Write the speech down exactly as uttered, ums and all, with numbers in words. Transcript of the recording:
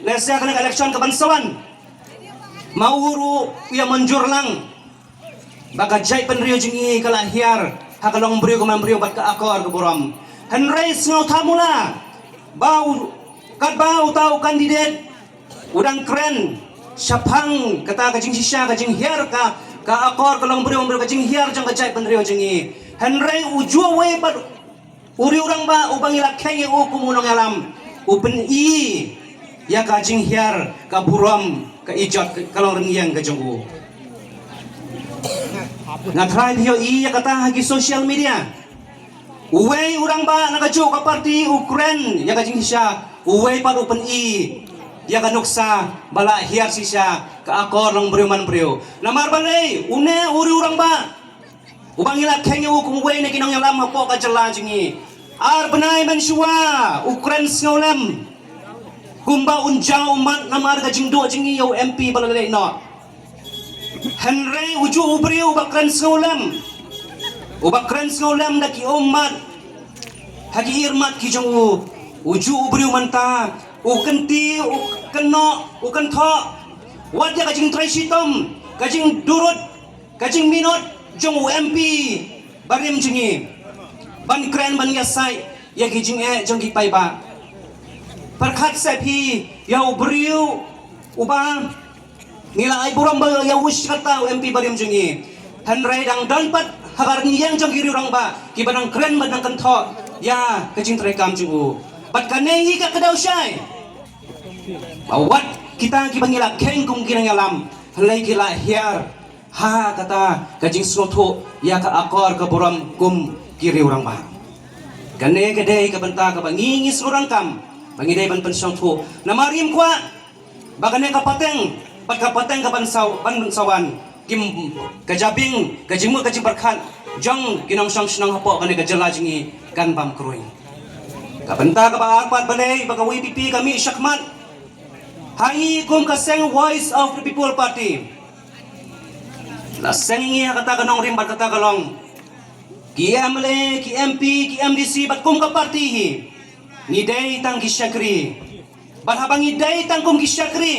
Lehse ha kane ka election kaban sa wan, ma u ruh u ïa mynjur lang ba ka jaitbynriew jong ngi ka la hiar ha ka longbriew ka manbriew bad ka akor ka burom. Hynrei sngewthuh mo la ba u, katba uta u candidate u dang kren shaphang kata ka jingshisha ka jinghiar ka, ka akor ka longbriew manbriew, ka jinghiar jong ka jaitbynriew jong ngi. Hynrei u juh uwei pat u riewrangbah uba ngi la kheiñ ïa u kum u nongïalam u pyni ïa ka jinghiar, ka burom, ka ijot, ka, ka longrynïeng ka jong u. Nga tharai phi ïohi ïa kata ha ki social media. Uwei u rangbah na kajuh ka party u kren ïa ka jingshisha, uwei pat u pyni ïa ka nuksa ba la hiar shisha ka akor longbriew manbriew. Namar balei? Une u riewrangbah uba ngi la kheiñ ïa u kum uwei na ki nongïalam hapoh ka jylla jong ngi, ar bnai mynshuwa u kren sngewlem kumba un jaw ummat namar ka jingduh jong ngi ïa u M P ba la leit noh. Hynrei u juh u briew uba kren sngewlem, uba kren sngewlem da ki ummat ha ki ïarmat ki jong u, u juh u briew mynta u kynti, u kynnoh, u kynthoh wat ïa ka jingtrei shitom, ka jingdurut, ka jingminot jong u M P barim jong ngi ban kren, ban ïasaid ïa ki jingeh jong ki paidbah. Pyrkhat seh phi ïa u briew uba ngi la ai burom ba ïa u shi katta, u M P barim jong ngi. Hynrei dang don pat ha ka rynïeng jong ki riewrangbah kiba dang kren bad dang kynthoh ïa ka jingtrei kam jong u. Bad kane hi ka kdew shai ba wat kita kiba ngi la kheiñ kum ki nongïalam, hynrei ki la hiar ha kata ka jingsngewthuh ïa ka akor ka burom kum ki riewrangbah. Kane ka dei ka bynta kaba ngi, ngi sngewrang kam ba ngi dei ban pynsngewthuh. Namar ngim kwah ba kane ka pateng bad ka pateng kaban sa, ban sa wan, kim, ka jabieng, ka jingmut, ka jingpyrkhat jong ki nongshong shnong hapoh kane ka jylla jong ngi kan bam kruiñ. Ka bynta kaba ar pat balei ba ka V P P ka mih shakhmat ha ngi kum ka seng Voice of the People Party. La seng ngi ha kata ka nongrim bad kata ka long, ki M L A, ki M P, ki M D C bad kum ka party hi ngi dei tang ki shakri. Bad haba ngi dei tang kum ki shakri,